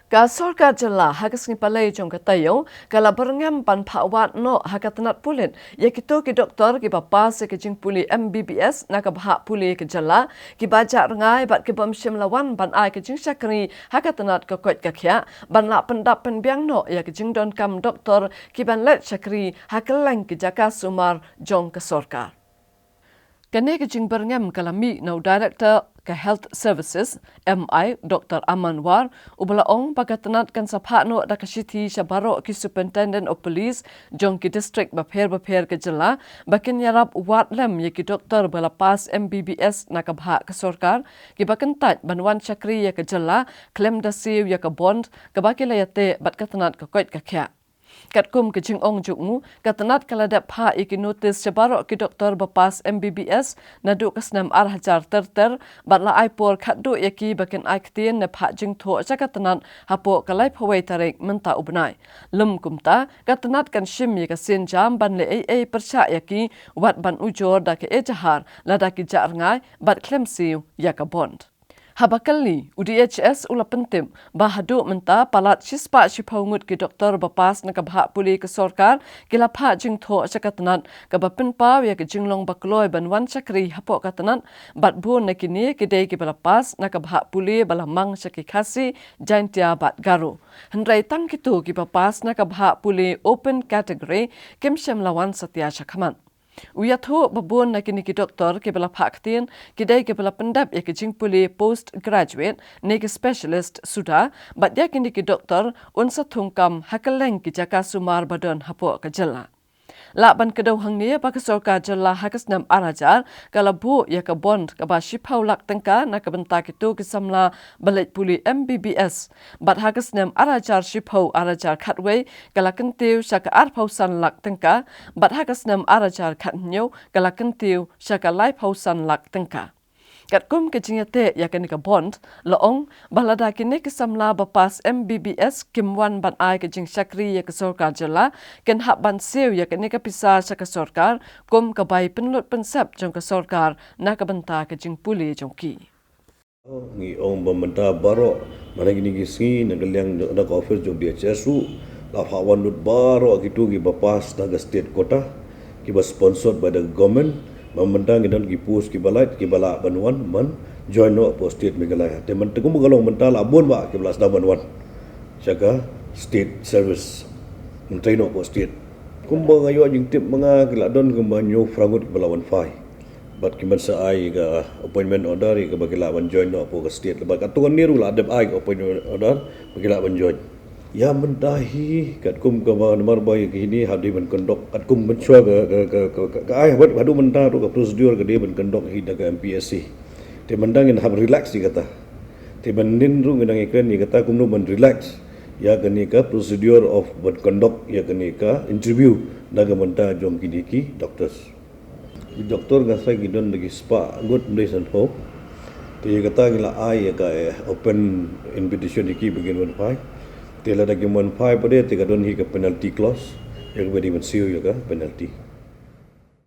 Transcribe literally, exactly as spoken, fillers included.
Ka sorkar jylla ha ka sngi Palei jong ka taïew ka la byrngem ban phah wad noh ha ka tnat pulit ïa kito ki doktor kiba pass ïa ka jingpule M B B S na ka bhah pule ka jylla, kiba jah rngai bad kibym shym la wan ban ai ka jingshakri ha ka tnat ka koit ka khiah, ban lah pyndap pynbiang noh ïa ka jingdonkam doktor kiban leit shakri ha kylleng ki jaka sumar jong ka sorkar. Kane ka jingbyrngem ka la mih na u Director ka Health Services, M I, Doktor Aman War, uba la ong ba ka tnat kan sa phah noh da ka shithi sha baroh ki Superintendent of Police jong ki district bapher bapher ka jylla ba kin ïarap wad lem ïa ki doktor ba la pass M B B S na ka bhah ka sorkar, kiba kyntait ban wan shakri ïa ka jylla khlem da siew ïa ka bond kaba ki la ïateh bad ka tnat ka koit ka khiah. Katkum ka jingong jong u, ka tnat ka la dep phah ïa ki notis sha baroh ki doktor ba pass M B B S naduh ka snem ar hajar ter ter, bad la ai por khatduh ïa ki ba kin ai ktien ne phah jingthoh sha ka tnat hapoh ka laiphew wei tarik mynta u bnai. Lym kumta, ka tnat kan shim ïa ka sienjam ban leh ei ei pyrshah ïa ki, wat ban ujor da ka ejahar lada ki jah rngai bad khlem siew ïa ka bond. Haba kylli, u D H S u la pyntip ba haduh mynta palat shispah shiphew ngut ki doktor ba pass na ka bhah pule ka sorkar ki la phah jingthoh sha ka tnat, kaba pynpaw ïa ka jinglong ba kloi ban wan shakri hapoh ka tnat, bad bun na kine ki dei kiba la pass na ka bhah pule ba la mang sha ki Khasi, Jaintia bad Garo. Hynrei tang kito kiba pass na ka bhah pule open category kim shym la wan satia shakhmat. U ïathuh ba bun na kine ki doktor kiba la phah ktien ki dei kiba la pyndep ïa ki jingpule post graduate ne ki specialist suda, bad ïa kine ki doktor un sa thungkam ha kylleng ki jaka sumar ba don hapoh ka jylla. Lah ban kdew hangne ba ka sorkar jylla ha ka snem ar hajar ka la buh ïa ka bond kaba shiphew lak tyngka na ka bynta kito ki samla ba leit pule M B B S. Bad ha ka snem ar hajar shiphew ar hajar khatwei ka la kyntiew sha ka arphew san lak tyngka, bad ha ka snem ar hajar khathynñiew ka la kyntiew sha ka laiphew san lak tyngka. Katkum ka jingïateh ïa kane ka bond, la ong ba lada kine ki samla ba pass M B B S kim wan ban ai ka jingshakri ïa ka sorkar jylla, kin hap ban siew ïa kane ka pisa sha ka sorkar kum ka bai pynlut pynsep jong ka sorkar na ka bynta ka jingpule jong ki. Ngi ong ba mynta baroh, man la kine ki sngi na ka liang jong, na ka office jong D H S ruh la phah wan lut baroh kito kiba pass na ka state quota, kiba sponsored by the government. Ba mynta ngi don ki post kiba lait, kiba lah ban wan ban join noh hapoh state Meghalaya. Te mynta kumba ka long mynta la bun bah kiba la sdang ban wan sha ka state service, ban trei noh hapoh state. Kumba nga ïoh jingtip ma nga, ki la don kumba hynñiew phra ngut kiba la wan phai. Bad ki ban sa ai ka appointment order ïa kaba ki lah ban join noh hapoh ka state. Bad katto katne ruh la dep ai ka appointment order ba ki lah ban join. Ïa mynta hi katkum kaba namar ba ïa kine ha dei ban conduct katkum mynshuwa ka, ka, ka, ka, ka, ka ai, bad haduh mynta ruh ka procedure ka dei ban conduct hi da ka M P S C. Te mynta ngin hap relax ïa kata. Te mynnin ruh ngi dang ïakren ïa kata kumno ban relax ïa kane ka procedure of ban conduct ïa kane ka interview na ka bynta jong kine ki doctors. Ki doktor nga sngew ki don da ki spah ngut, ym dei sanphew. Te ïa kata ngi la ai ïa ka, eh, open invitation ïa ki ba kin wan phai. Te lada kim wan phai pat de te ka don hi ka penalty clause, ïa kaba dei ban siew ïa ka penalty.